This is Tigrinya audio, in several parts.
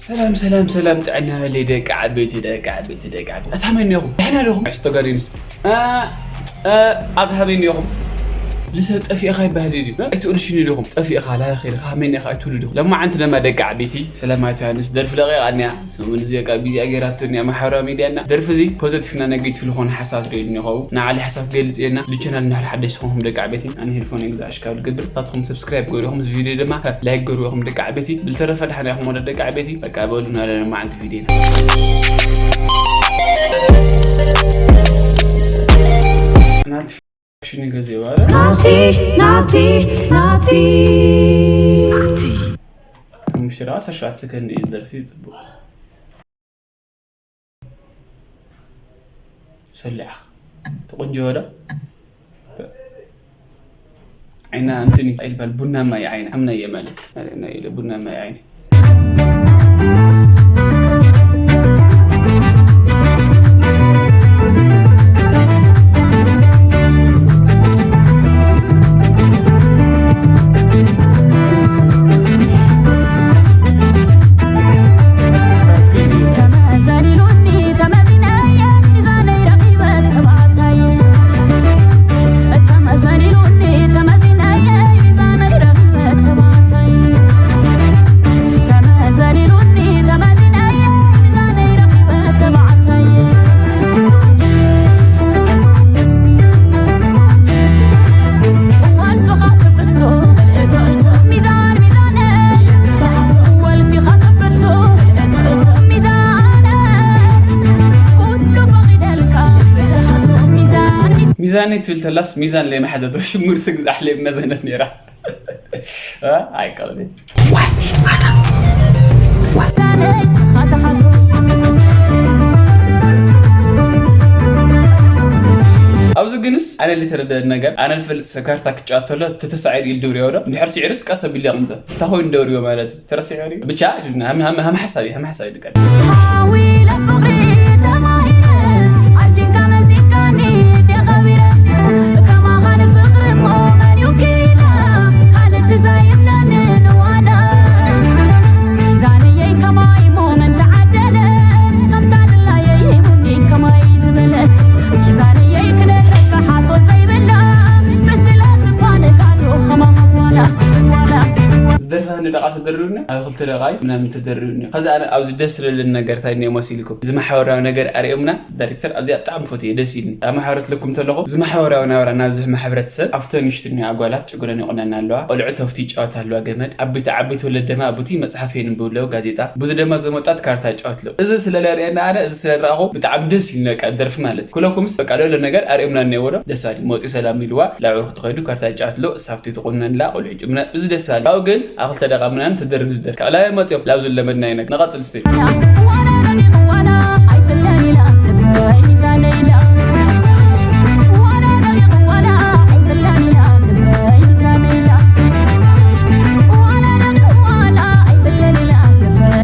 ሰላም ሰላም ሰላም፣ ጥዕና በለይ ደቂ ዓበይቲ፣ ደቂ ዓበይቲ፣ ደቂ ዓበይቲ። ኣታ መን ኢኹም? ደሕና ዲኹም? ኣስተጋዲምስ ኣታ መን ኢኹም? ልሰብ ጠፊእኻ ይበሃል እዩ። ኣይትእልሽኒ ዲኹም? ጠፊእኻ ላይኽ ኢልካ መን ኢኻ ኣይትብሉ ዲኹም? ለማዓንቲ ደማ ደቂ ዓበይቲ፣ ሰላማዊት ዮሃንስ ደርፊ ለቂቓ እኒኣ። ሰሙን እዚ በቃ ቢዚ ገይራቶ እኒኣ ማሕበራዊ ሚድያ እና ደርፊ እዚ ፖዘቲቭ እና ኔጌቲቭ ዝኾነ ሓሳብ ሪኦ እኒኦ። ንዓሊ ሓሳብ ገልጽ እየና። ልቸናል እንድሕር ሓደሽ ዝኾንኩም ደቂ ዓበይቲ ኣነ ሄድፎን ግዛእ ካብ ልገብር፣ ንስኻትኩም ሰብስክራይብ ገይርኩም፣ እዚ ቪድዮ ድማ ላይክ ገይርኩም ደቂ ዓበይቲ። ብልተረፈ ደሓን ኢኹም ወደ ደቂ ዓበይቲ። በቃ በሉ፣ ናብ መዓልቲ ቪድዮና። ናቲ ሽኒ ገዜ ባለ። ናቲ፣ ናቲ፣ ናቲ። ሓሙሽተ ደቂቃ ዓሰርተ ሸውዓተ ሰከንድ እዩ ደርፊ፣ ጽቡቕ። ሰሊዓ ትቁንጆ ወደ ዓይና እንትን ይባል ቡናማ እዩ ዓይና። ኣምና እየ ማለት ኣምና እየ ቡናማ እዩ ዓይና። ሚዛን ትብል ተላስ ሚዛን ለይ መሓዘት ሽሙር ስግዛሕ ለይ መዘነት ነይራ። ኣይቀልኒ። ኣብዚ ግንስ ኣነ ልተረደ ነገር ኣነ ልፈልጥ ሰብ ካርታ ክጫወት ተሎ ተተሳዒሩ ኢሉ ደውርዮ ዶ እንድሕር ሲዕርስ ቀስ ኣቢሉ ይቕምጠ እንታይ ኮይኑ ደውርዮ ማለት እዩ። ተረሲዑ ድዩ? ብቻ ሃም- ሃም- ሃም ሓሳብ እዩ፣ ሃም ሓሳብ እዩ ድቀል። ሓዊለ ፍቕሪ ተማሂረ፣ ኣዚንካ መዚንካኒ ደኸቢረ። ከማኻ ንፍቕሪ እሞ መን ይውኪላ፣ ካልእ ትዛይብለኒ ንዋላ። ሚዛነየይ ከማይ እሞ መን ተዓደለ፣ ከምታ ድላየይ ሂቡኒ ከማይ ዝበለ። ሚዛነየይ ክነግረካ ሓሶት ዘይብላ፣ ብስለት እኳ ንጋዶ ከማኻስ ዋላ፣ ዋላ። ዝደርፋ ንደቓ ተደርብና ኣብ ክልተ ደቓይ ምናምን ተደርብና። ከዚ ኣነ ኣብዚ ደስ ዝለለኒ ነገር እንታይ እኒኦ መሲልኩም? እዚ ማሕበራዊ ነገር ኣርእዮምና ዳይሬክተር ኣብዚኣ ብጣዕሚ ፈትየ ደስ ኢልኒ። ኣብ ማሕበረት ለኩም ተለኹ እዚ ማሕበራዊ ናብራ ናብዚ ማሕበረተሰብ ኣብተ ንሽትኒ ኣጓላት ጭጉረን ይቑነና ኣለዋ። ቆልዑ ተፍቲ ይጫወታ ኣለዋ ገመድ። ዓበይቲ ዓበይቲ ወለድ ደማ ኣቡቲ መጽሓፍ የንብቡ ኣለዉ ጋዜጣ። ብዙ ደማ ዘመጣት ካርታ ይጫወት ኣለዉ። እዚ ስለ ለርእየና ኣነ እዚ ስለ ረኣኹ ብጣዕሚ ደስ ኢልኒ በቃ ደርፊ ማለት እዩ። ኩለኩምስ በቃ ለሎ ነገር ኣርእዮምና እኒኦ ወዶ ደስ ኣሊ መጡ ሰላም ኢልዋ ላብዑር ክትኸዱ ካርታ ይጫወት ኣለዉ። ሳፍቲ ትቑነን ላ ቆልዑ ጭምና እዚ ደስ ኣሊ። ካብኡ ግን ኣብ ክልተ ደቓ ምናምን ተደርቢ ዝደርካ ላበይ መጽዮም ላብ ዝለመድናዮ ነገር ንቐጽል እስቲ።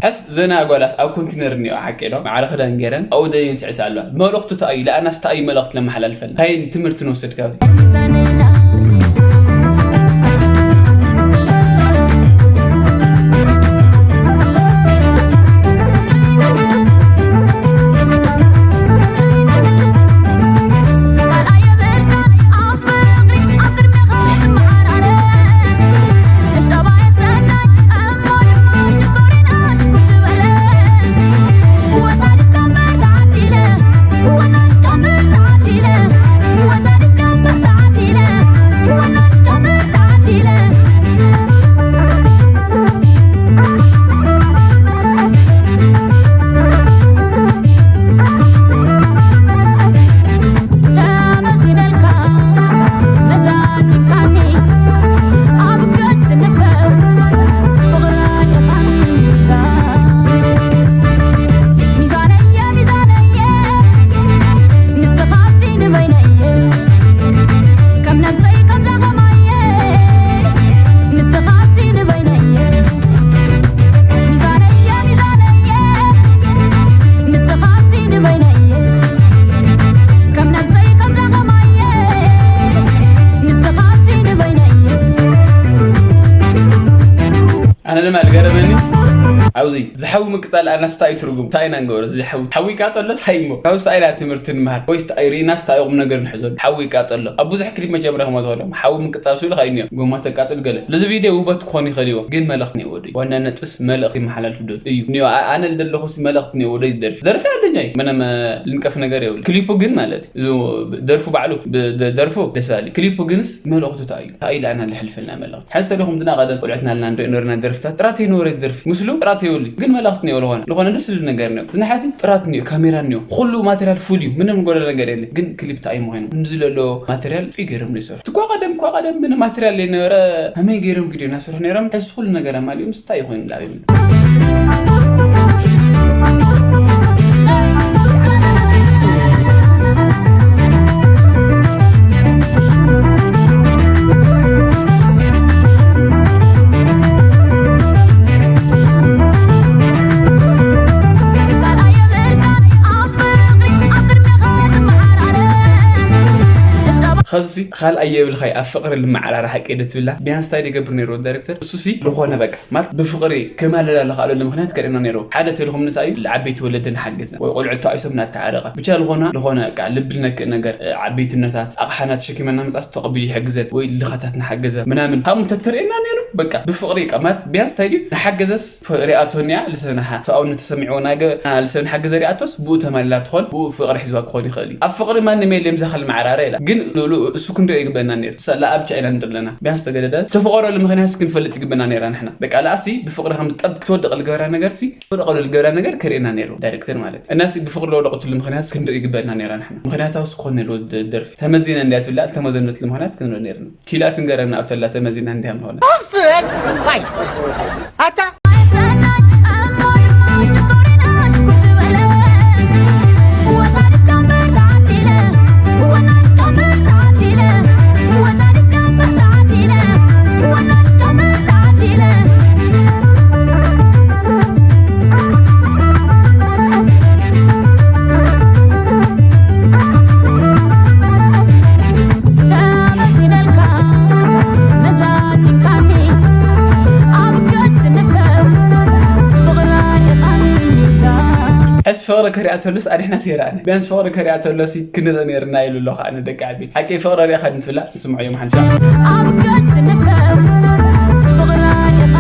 ሕስ ዘና ጓላት ኣብ ኮንቲነር እኒኦ ሓቂ ዶ ማዕረ ክዳን ገይረን ኣብኡ ደየን ስዕሳ ኣለዋ። መልእኽቱ ተኣዩ ለኣናስ ተኣዩ መልእኽቲ ለመሓላልፈልና ካይን ትምህርቲ ንወሰድ ካብዚ። ዝሓዊ ምቅጻል ኣናስ እንታይ እዩ ትርጉም? እንታይ ኢና ንገብሮ? እዚ ሓዊ፣ ሓዊ ይቃጸሎ እንታይ እሞ? ካብ እንታይ ኢና ትምህርቲ ንምሃር? ወይስ እንታይ ርኢናስ እንታይ ቁም ነገር ንሕዘሉ? ሓዊ ይቃጸሎ። ኣብ ብዙሕ ክሊፕ መጀመርያ ክመትኸሎም ሓዊ ምቅጻል ስሉ ኸይንዮ ጎማ ተቃጽል ገለ። ለዚ ቪድዮ ውበት ክኾን ይኽእል ይዎ፣ ግን መልእኽቲ እኒኦ ዶ እዩ? ዋና ነጥብስ መልእኽቲ ይመሓላልፍ ዶ እዩ? እኒኦ፣ ኣ-፣ ኣነ ልደለኹስ መልእኽቲ እኒኦ ዶ እዩ ደርፊ? ደርፊ ኣለኛይ። ምንም፣ እ፣ ልንቀፍ ነገር የብሉ። ክሊፑ ግን ማለት እዩ። እዚ ደርፉ ባዕሉ፣ ብ-፣ ደ-፣ ደርፉ ደስ በሃሊ። ክሊፑ ግንስ መልእኽቱ እንታይ እዩ? እንታይ ኢላና ልሕልፈልና መልእኽቲ? ሕዚ ተለኹም ድና ቀደም ቆልዑትና ልና ንሪኦ ነበርና ደርፍታት። ጥራት ይነበረ ደርፊ። ምስሉ ጥራት የብሉ። ግን መልእኽቲ እኒኦ ልኾነ። ልኾነ ደስ ዝብል ነገር እኒኦ። ዝነሓዚ ጥራት እኒኦ፣ ካሜራ እኒኦ። ኩሉ ማቴሪያል ፉል እዩ። ምንም ጎደለ ነገር የለ። ግን ክሊፕ እንታይ እዩ ምዃኑ? ከምዚ ዘሎ ማቴሪያል ጥዑይ ገይሮም ነው ይሰርሑ። እኳ ቀደም፣ እኳ ቀደም ምን ማቴሪያል የነበረ፣ ከመይ ገይሮም ቪድዮ እናሰርሑ ነይሮም? ሕዚ ኩሉ ነገር ኣማሊኡ ምስ እንታይ ኮይኑ ላብ ይብል? ኸዚ ካልኣይ የብልኻይ ኣብ ፍቕሪ ልመዓራራሕ ሓቂ ዶ ትብላ? ቢያንስ እንታይ ድገብር ነይሩ ዳይሬክተር? እሱ ሲ ዝኾነ በቃ ማለት ብፍቕሪ ከማልላ ልኽኣለሉ ምኽንያት ከርእየና ነይሩ። ሓደ ተልኹም እንታይ እዩ? ዓበይቲ ወለዲ ንሓገዘ ወይ ቆልዑ ተባኢሶም እናተዓረቐ። ብቻ ዝኾነ ዝኾነ በቃ ልቢ ልነክእ ነገር፣ እ፣ ዓበይትነታት ኣቕሓና ተሸኪመና ምጻስ ተቐቢሉ ይሕግዘን ወይ ልኻታት ንሓገዘ ምናምን። ሃሙ እንተተርእየና ነይሩ በቃ ብፍቕሪ በቃ ማለት ቢያንስ እንታይ ድዩ? ንሓገዘስ ፍ-፣ ሪኣቶ እኒኣ ልሰብ ንሓ-፣ ሰብኣውነት ተሰሚዕዎ ናገ-፣ ና-፣ ልሰብ ንሓገዘ ሪኣቶስ ብኡ ተማሊላ ትኾን፣ ብኡ ፍቕሪ ሒዝዋ ክኾን ይኽእል እዩ። ኣብ ፍቕሪ ማንም የለ የምዘኸል መዓራረ ኢላ። ግን ሉ-፣ ሉ-፣ እሱ ክንሪኦ ይግበና ነይሩ። ሰ-፣ ለኣብቻ ኢና ንርኢ ኣለና። ቢያንስ ተገደደ። ዝተፈቐረሉ ምኽንያትስ ክንፈልጥ ይግበና ነይራ ንሕና። በቃ ለኣሲ ብፍቕሪ ከም ዝጠብ ክትወድቕ ልገበራ ነገርሲ፣ ወደቐሉ ልገበራ ነገር ከርእየና ነይሩ ዳይሬክተር ማለት። እናሲ ብፍቕሪ ለወደቐትሉ ምኽንያትስ ክንርኢ ይግበና ነይራ ንሕና። ምኽንያታውስ ክኾን ነይሩ ደ-፣ ደርፊ። ተመዚነ እንድያ ትብላ፣ ዝተመዘነትሉ ምኽንያት ክንርኢ ነይርና። ኪላ ትንገረና ኣብተላ ተመዚና እንድያ ምኾነ። ኣታ ሕስ ፍቕሪ ከሪኣ ተሎስ ኣድሕና ሲራእነ ቢያንስ ፍቕሪ ከሪኣ ተሎሲ ክንርኢ ነርና ኢሉ ኣሎ ከዓ ንደቂ ዓበይቲ ሓቂ ፍቕሪ ሪእኻ ንትብላ ንስምዖ እዮም ሓንሻ ኣብ ገጽ ንበር ፍቕሪ ሪእኻ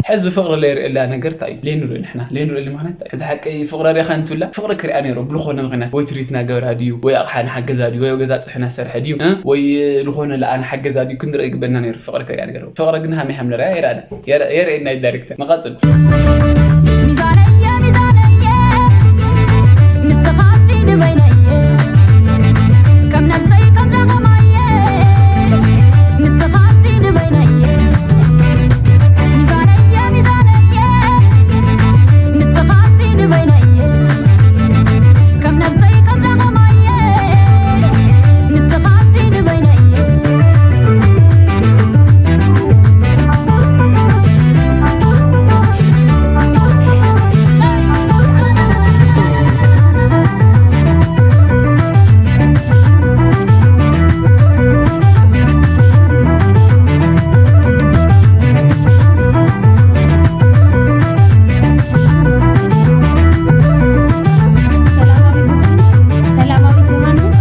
ሕዚ ፍቕሪ ለይርእላ ነገር እንታይ እዩ? ለይንርኢ ንሕና ለይንርእሉ ምኽንያት እንታይ እዩ? ሕዚ ሓቂ ፍቕሪ ሪእኻ ንትብላ ፍቕሪ ክሪኣ ነይሩ ብልኾነ ምኽንያት ወይ ትሪትና ገብራ ድዩ ወይ ኣቕሓ ንሓገዛ ድዩ ወይ ገዛ ጽሕና ሰርሐ ድዩ እ? ወይ ልኾነ ለኣ ንሓገዛ ድዩ ክንርኢ ይግበና ነይሩ ፍቕሪ ከሪኣ ነይሩ ፍቕሪ ግን ሃመይ ሃምለራ የራዳ የርእየና ዳይሬክተር ንቐጽል ሚዛነየ ሚዛነየ ንስኻሲ ንበይነየ ከም ነብሰይ ከምዛ ኸማየ ንስኻሲ ንበይነየ ሚዛነየ ሚዛነየ ንስኻሲ ንበይነየ ከም ነብሰይ ከምዛ ኸማየ ንስኻሲ ንበይነየ ሰላማዊት ዮሃንስ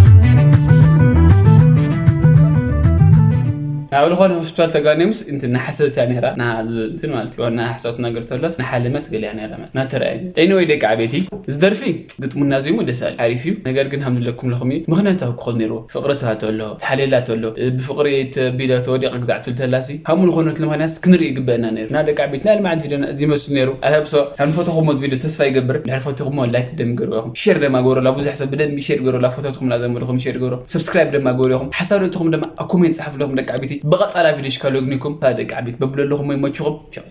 ሰላማዊት ዮሃንስ ናብ ዝኾነ ሆስፒታል ተጋንዮምስ እንትን ናሓሰብት እያ ነይራ ናእንትን ማለት እዩ ናሓሰብት ነገር ተሎስ ናሓለመት ገሊያ ነይራ ናተረኣየ ኤኒወይ ደቂ ዓበይቲ ዝደርፊ ግጥሙና ዜሙ ደስ ኣል ሓሪፍ እዩ ነገር ግን ሃምድለኩም ለኹም እዩ ምኽንያታዊ ክኾን ነይርዎ ፍቕሪ ተባተሎ ተሓሌላ ተሎ ብፍቕሪ ተቢለ ተወዲቐ ግዛዕ ትብል ተላሲ ሃሙ ዝኾነት ለምኽንያት ክንርኢ ይግበአና ነይሩ እና ደቂ ዓበይቲ ናይ ልማዓንቲ ቪድዮ እዚ መስሉ ነይሩ ኣህብሶ ከም ፈተኹሞ ቪድዮ ተስፋ ይገብር ድሕር ፈቲኹሞ ላይክ ደም ገርበኹም ሼር ደማ ገበሩላ ብዙሕ ሰብ ብደንቢ ሼር ገበሩላ ፈተትኩም ላዘመድኹም ሼር ገበሩ ሰብስክራይብ ደማ ገበሩ ኢኹም ሓሳብ ደትኹም ደማ ኣብ ኮሜንት ጻሕፉ ለኹም ደቂ ዓበይቲ ብቐጻላ ቪድዮ ሽካሎግኒኩም ደቂ ዓበይቲ በብለለኹም ይመችኹም ቻው